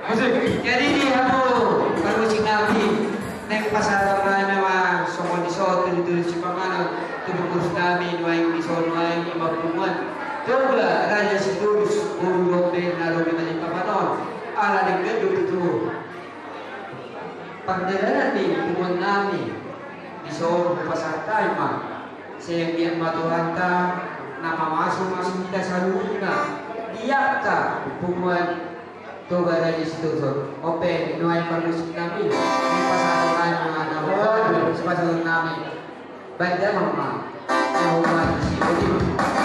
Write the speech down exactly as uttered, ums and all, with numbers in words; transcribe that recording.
Jadi di hamu parmusik nami, naeng pasahat hami ma songon dison tudu-tudu sipanganon tu pengurus nami, nuaeng dison nuaeng i ma punguan Toga Raja Sitorus, boru dohot umbahen na ro di Balikpapan on. Ala denggan do tutu pardalanan ni punguan nami dison, hupasahat hami ma. Sai anggiat ma Tuhanta na mamasu-masu hita saluhutna di angka punguan Toga Raja Sitorus on. On pe nuaeng parmusik nami, naeng pasahat hami ma na, pasahat nami. Baen damang ma na hupasahat.